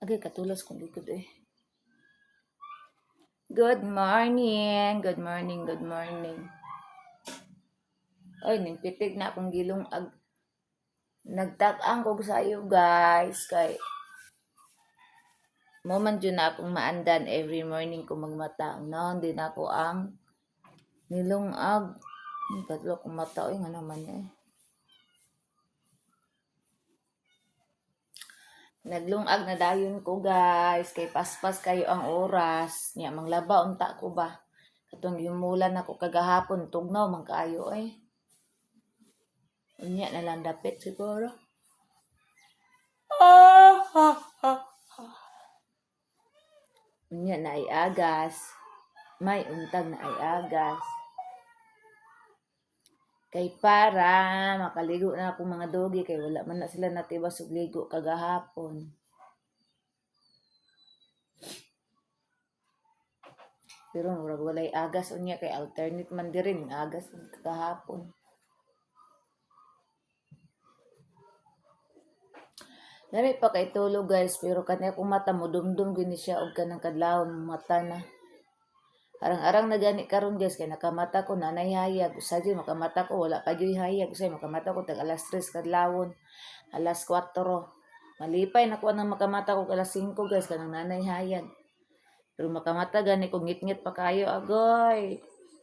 Agay, katulas kong likod eh. Good morning, good morning, good morning. Oy, nimpitig na akong gilong ag nagtak-ang kog sayo, guys, kay mo man jud na akong maandan every morning ko magmata. Unahon din ako ang nilungag. Kadlok kong mata oy, nga naman eh. Naglungag na dayon ko, guys, kay paspas kayo ang oras. Nya manglaba unta ko ba. Katong gimulan ako kagahapon, tugnaw man kaayo eh. Unya na lang dapit siguro. Ah, ha, ha, ha. Unya na ay agas. May untag na ay agas. Kay para makaligo na akong mga dogi kay wala man na sila natibas og ligo kagahapon. Pero murag walay agas unya kay alternate man diri ning agas kagahapon. Dami pa kay tulog, guys, pero kani akong mata modumdum gyud ni siya og kanang kadlawon mata na. Arang-arang na gani karon, guys, kay nakamata ko nanay hayag. Usa jud makamata ko wala pa juy hayag. Usay makamata ko tag alas 3 kadlawon, alas 4. Malipay na ko nang makamata ko alas 5, guys, kanang nanay hayag. Pero makamata gani ko ngit-ngit pa kayo agoy.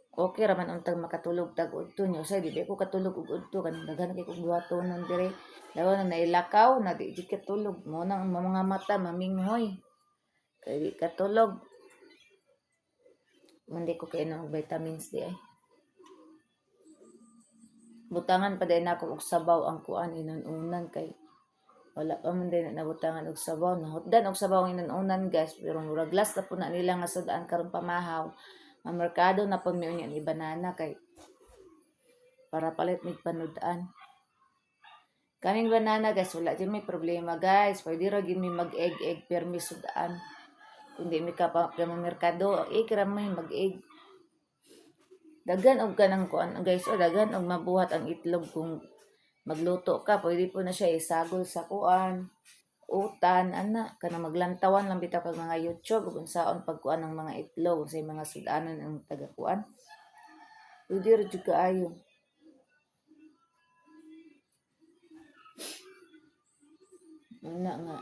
Okay ra man untag makatulog tag udto niya. Usay di ba ko katulog og udto kanang daghan kay kog buhatonon dire. Lawa na nailakaw na di jud katulog. Mo nang ang mga mata maminghoy. Kay di katulog. Hindi ko kainom og vitamins di ay. Butangan pa din ako og sabaw ang kuan inununan kay wala pa man din na nabutangan og sabaw. Nahutdan og sabaw ang inununan, guys, pero murag last na po na nila nga sudaan karon pamahaw. Mamerkado na po mi unya ni banana kay para palit mig panudan. Kaming banana, guys, wala jud may problema, guys. Pwede ra gyud mi mag-egg egg permi sudaan. Kung di mi ka pa merkado, egg ra may mag-egg. Daghan og kanang kuan, guys, o daghan og mabuhat ang itlog kung magluto ka, pwede po na siya isagol sa kuan, utan, ana, kanang maglantawan lang bitaw kag mga YouTube ug unsaon pagkuan ng mga itlog, unsay mga sudanon ang taga kuan. Pwede ra jud kaayo. Ana nga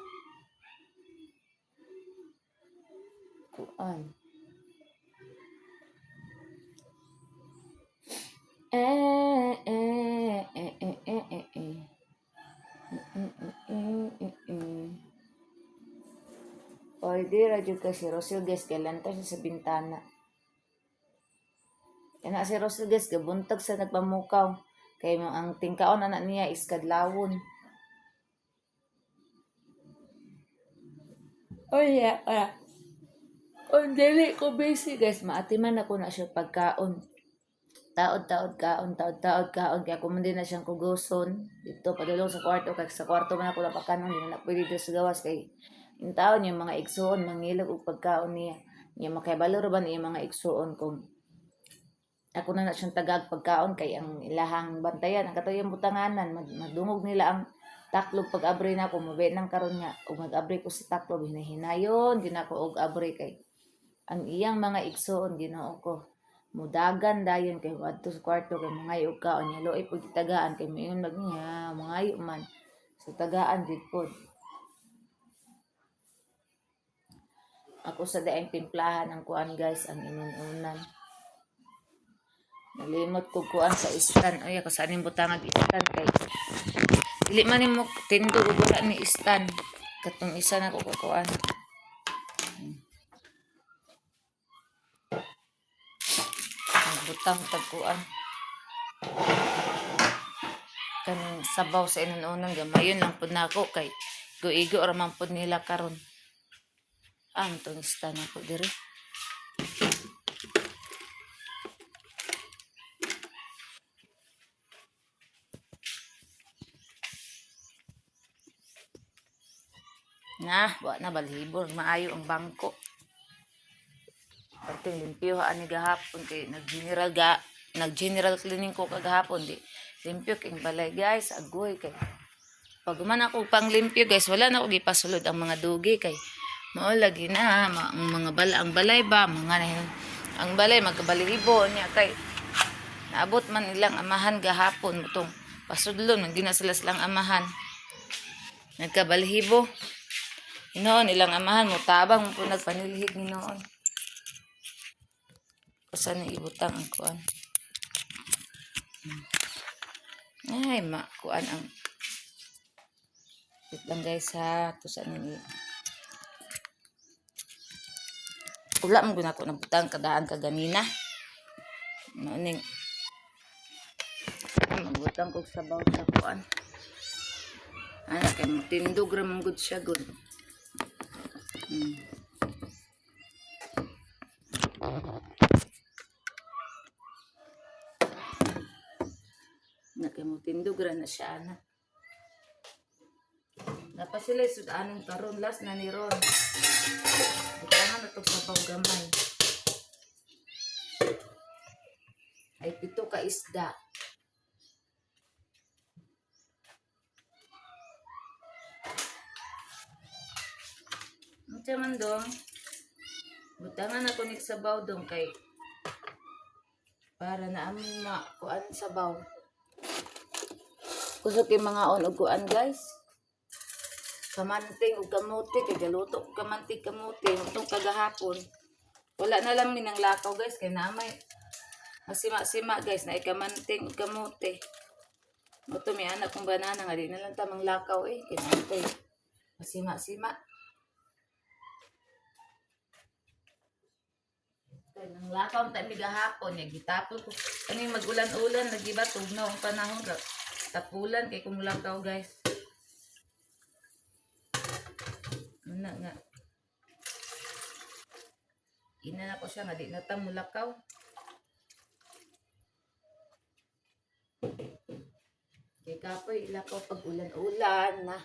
kuan. Eh, eh, eh, eh, eh, eh, eh. Mm. Pwede ra jud ka si Rosel, guys, kay lantaw siya sa bintana. Kana si Rosel, guys, gabuntag sa nagpamukaw. Kay mo ang tingkaon ana niya is kadlawon. Oh yeah, ah. On dili ko busy, guys, maatiman ako na siya pagkaon. Taod-taod kaon, taod-taod kaon kaya ako man din na siyang kuguson dito padulong sa kwarto kay sa kwarto man ako napakanon, di na pwede dito sa gawas kay yung taon yung mga igsuon mangilog og pagkaon niya. Niya makibalo ra ba niya mga igsuon kung ako na na siyang tagag pagkaon kay ang ilahang bantayan ang katuyang butanganan madungog nila ang taklob pag abri na ako mabi nang karon nga ug mag-abri ko sa taklob, hinahinayon din ako og abri kay ang iyang mga igsuon, Ginoo ko, mudagan dayon kay adto sa kwarto kay mangayo og kaon niya, luoy pud tagaan kay moingon mag niya mangayo man so tagaan jud pod ako sa daing timplahan ang kuan, guys, ang inununan. Nalimot ko kuan sa istan. Ay, ako sa aning butangag istan kay dili man nimo tindog ug wala ni istan. Katong isa na ko kuan. Butang tagkuan. Kaning sabaw sa inununan gamayon lang pud nako kay igo-igo ra man pud nila karon. Ang tong istan ako diri. Na, wa na balhibo maayo ang bangko. Perting limpyo ani gahapon kay nag-general cleaning ko kagahapon, di limpyo king balay, guys, agoy kay Pag man ako panglimpyo, guys, wala na ako gipasulod ang mga dugi kay mao lagi na ang mga bala, ang balay ba mga na ang balay magkabalihibo niya kay naabot man ilang amahan gahapon mutong pasudlon man gina sila silang amahan nagkabalihibo hinoon ilang amahan mo tabang mo po nagpanilhig hinoon kusa ni ibutang ang kuan. Ay ma kuan ang. Wait lang, guys, ha. Tusa ni wala mo guna ko nabutang kadaan kaganina. Ano ning magbutang kog sabaw sa kuan. Ana kay motindog ra man gud siya gud. Na kay motindog ra na siya ana. Napa sila sudanon karon, last na ni Ron. Butangan na tog sabaw gamay. Ay pito ka isda. Unsa man dong? Butangan ako ni sabaw dong kay para na aming makuan sabaw. Kusog kay mga on og kuan, guys. Kamanting ug kamote kay galuto og kamanting kamote tong kagahapon. Wala na lang ni nang lakaw, guys, kay naamay masima-sima, guys, na ikamanting ug kamote. Mo may anak kong banana nga di na lang tamang lakaw eh kay naantay masima-sima. Kay nang lakaw ta mi gahapon ya gitapol ko. Kani magulan-ulan lagi ba tugnaw ang panahon ra. Tapulan kay kung lakaw, guys. Una nga. Ina na ko siya nga di na ta mulakaw. Kay kapoy ilakaw pag ulan-ulan na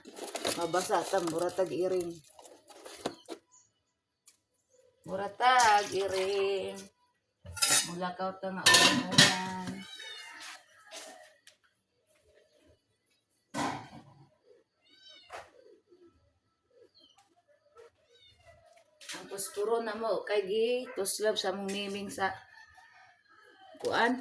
mabasa ta muratag iring. Muratag iring. Mulakaw ta nga ulan-ulan. Ang posporo na mo kay gi tuslab sa mong miming sa kuan.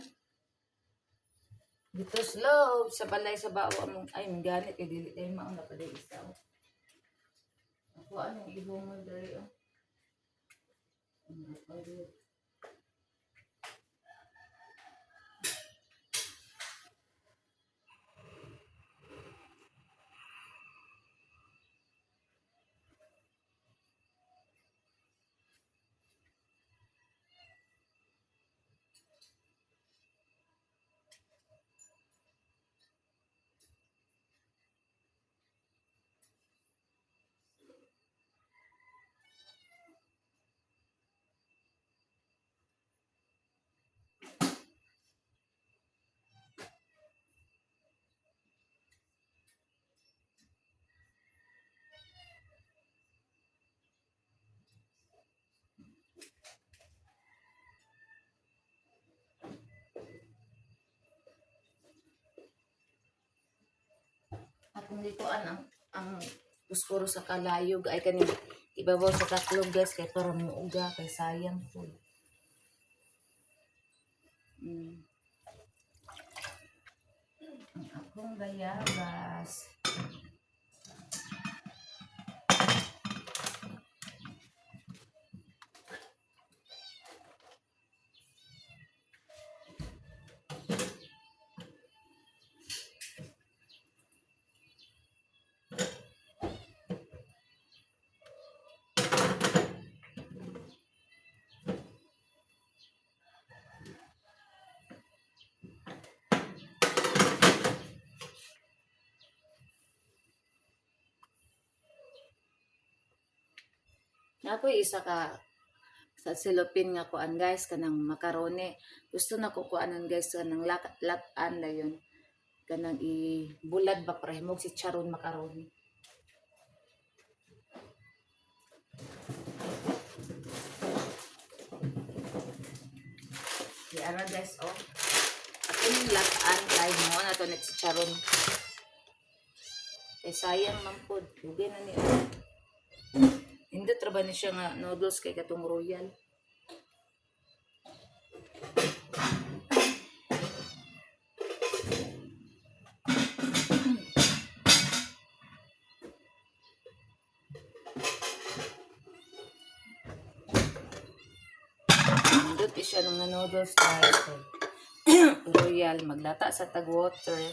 Gituslob sa balay sa bao among ay ganit kay dili kay mao na paday isa. Oh. Ako anong ihungol diri oh. Ang ako diri. Akong lituan ang pusporo sa kalayog ay kaning ibabaw sa tatlog, guys, kay para muuga kay sayang food. Ang akong gayabas. Nakoy isa ka sa silupin nga kuan, guys, kanang macaroni. Gusto na ko kuanon, guys, kanang latan na yun. Kanang ibulad ba para himog si charon macaroni. Di ara, guys, oh. Ako yung lataan kay mo na to next charon. Kay sayang man pod, dugay na ni. Nindot ra ba ni siya nga noodles kay katong royal. Nindot siya nga noodles, guys, kay royal, maglata sa tag water.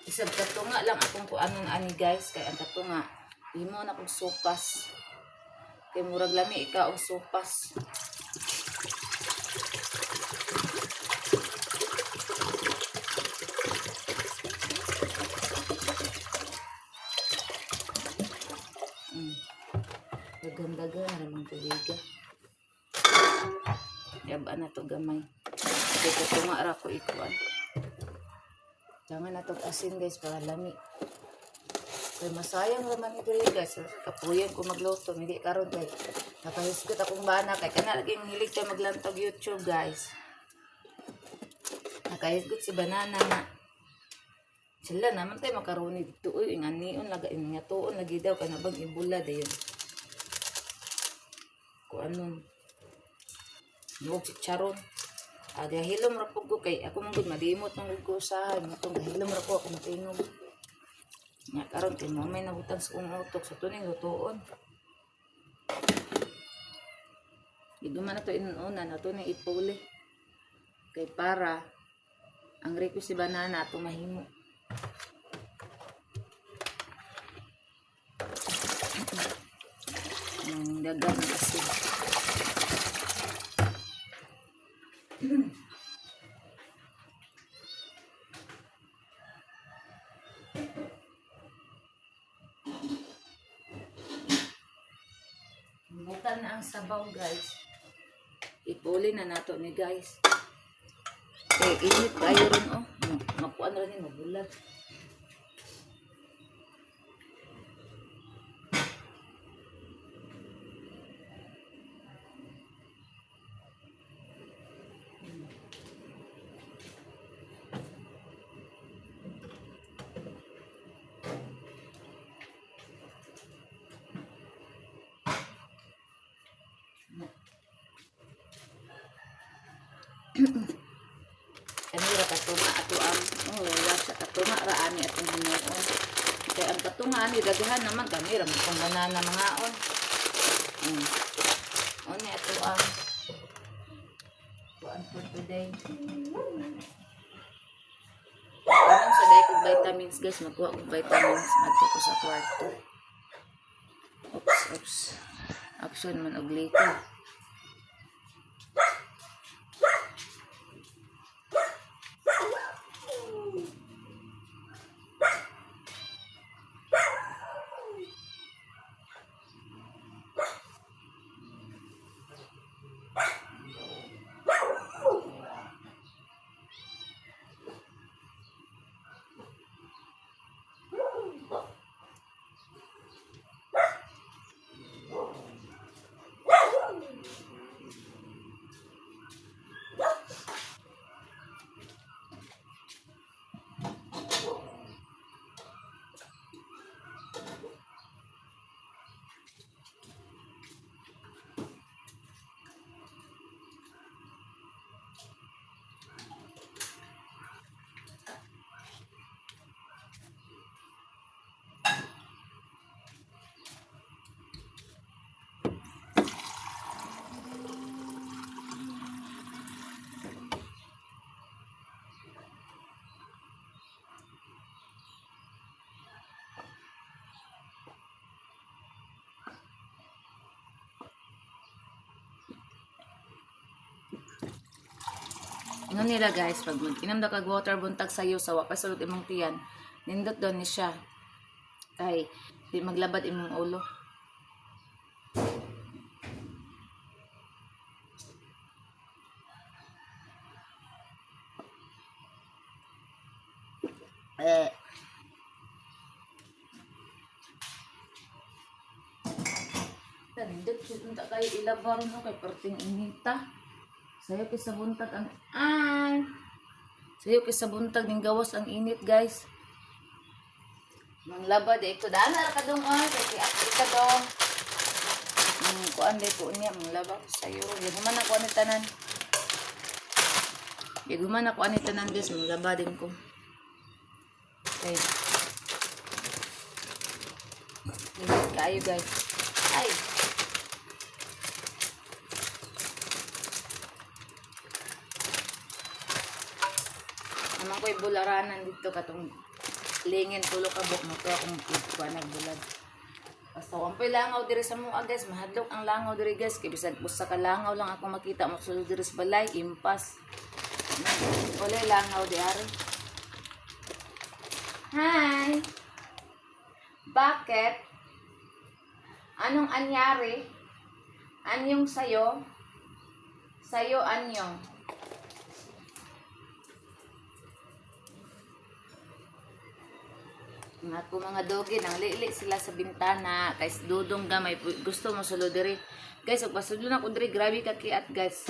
Isag katunga lang akong kuanon ani, guys, kay ang katunga himo na kog sopas. Kay murag lami ika og sopas. Dagan-dagan ra mang tubiga. Yaba na to gamay. Kay katunga ra ko ikuan. Jangan na tog asin, guys, para lami. Kay masayang raman ito rin, guys. Kapuyan ko magluto. Hindi karon kay nakahisgot akong bana. Kay kana lagi hilig tayo maglantog YouTube, guys. Nakahisgot si banana na. Sila naman tayo makaroni dito. Uy, inganion laga ingatuon lagi daw kana bang ibula dayon. Kung anong Nuog si Charon. Aga hilom ra pud ko kay ako man gud malimot man gud ko usahay matong gahilom ra ko ako matingog. Nya karon kay mo may nabutang sa kong utok sa tuning lutuon. Di man na to inuna na to ni ipuli. Kay para ang request si banana ato mahimo. Ang dagan ng asin. Buta na ang sabaw, guys. Ipuli na nato ni, guys. Kay init kayo ron oh. Makuan ra ni mabulag. Kanira katunga ato ang, oh, wala siya, katunga ra ani atong hinuon. Kay ang katunga ani daghan naman kami ra man kung banana mangaon. Oni ato ang kuan for today. Karon sa day kog vitamins, guys, magkuha kog vitamins madto ko sa kwarto. Oops, oops. Action man og lika. Ingon nila, guys, pag mag-inom daw kag water buntag sayo sa wa pa sulod imong tiyan, nindot daw ni siya. Kay di maglabad imong ulo. Eh. Nindot jud unta kayo ilabar no kay perting inita. Sayo kay sa buntag ang ay. Sayo kay sa buntag ning gawas ang init, guys. Manglaba di ko dana ra kadong oy kay si ka dong. Kuan di ko niya manglaba ko sayo. Giguman ako ani tanan. Giguman ako ani tanan, guys, manglaba din ko. Okay. Init kayo, guys. Ay. Naman ko'y bularanan dito katong lingin tulo ka buok mo to akong kuan nagbulad. Basta wa pa'y langaw diri sa mua, guys, mahadlok ang langaw diri, guys, kay bisag usa ka langaw lang ako makita mo sulod diri sa balay, impas. Wala langaw di ari. Hi. Bakit? Anong anyari? Anyong sayo? Sayo anyong. Mga ko mga dogi nang lili sila sa bintana kay dudong gamay gusto mo sulod diri. Guys, ug pasudlo na ko diri, grabe ka kiat, guys.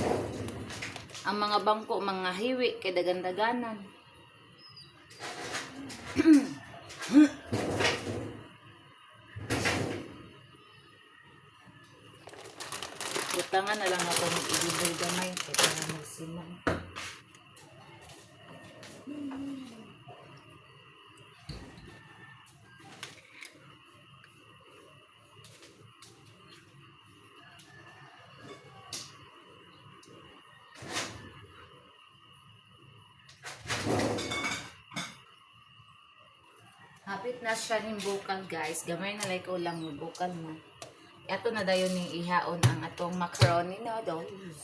Ang mga bangko mga hiwi kay dagandaganan. Butangan na lang ako mag-ibibay gamay kay para magsiman. Hapit na siya ning bukal, guys. Gamay na like ulang mo bukal mo. Ato na dayon ning ihaon ang atong macaroni noodles.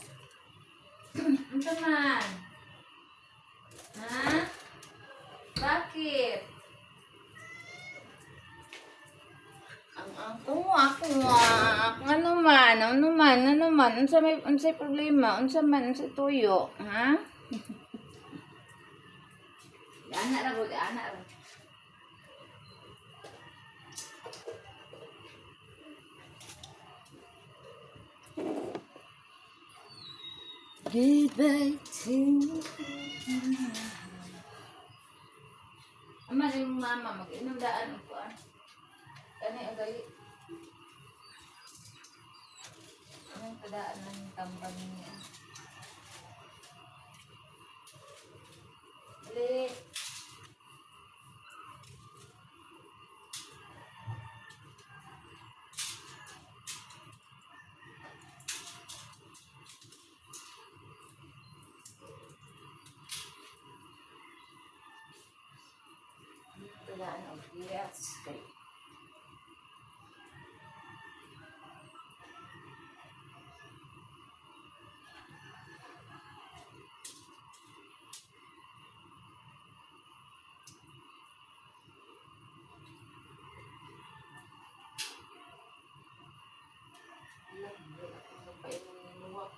Unsa man? Ha? Bakit? Ang ako, ako, ano man, ano man, ano man, unsa may unsay problema, unsa man, unsa tuyo, ha? Ana ra gud, ana ra. Goodbye to you. Ama yung mama, mag-inom daan ang kuan. Kani ang dali. Anong padaan ng tambang niya? Dali. Padaan og yes. Kay Wala, wala akong mapainom ni Luwak.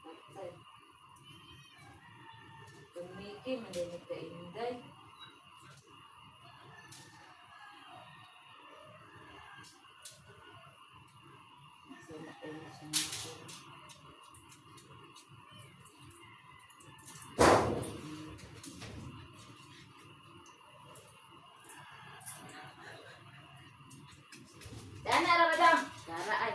Patay. Tumiki, malinig ka inday. Sila kayo sa mga. Dana ra madam. Dara ay.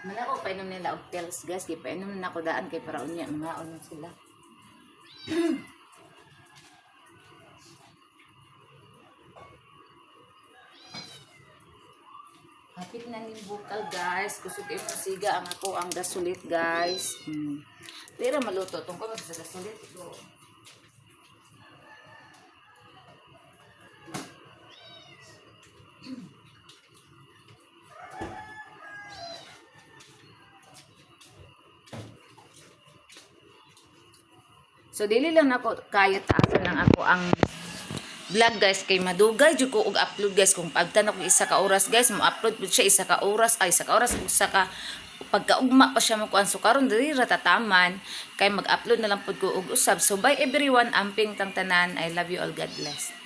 Mana ko painom nila og pills, guys, kay painom na nako daan kay para unya mangaon na sila. Hapit na ning bukal, guys. Kusog kaayo siga ang ako ang gasulit, guys. Pero maluto tungkol sa gasulit ko. So dili lang nako kaya taasan ang ako ang vlog, guys, kay madugay jud ko og upload, guys. Kung paabtan ako isa ka oras, guys, mo upload pud siya isa ka oras, ay, isa ka oras ug isa ka pagkaugma pa siya mo kuan. So karon diri ra tataman kay mag-upload na lang pud ko og usab. So bye everyone, amping tang tanan. I love you all. God bless.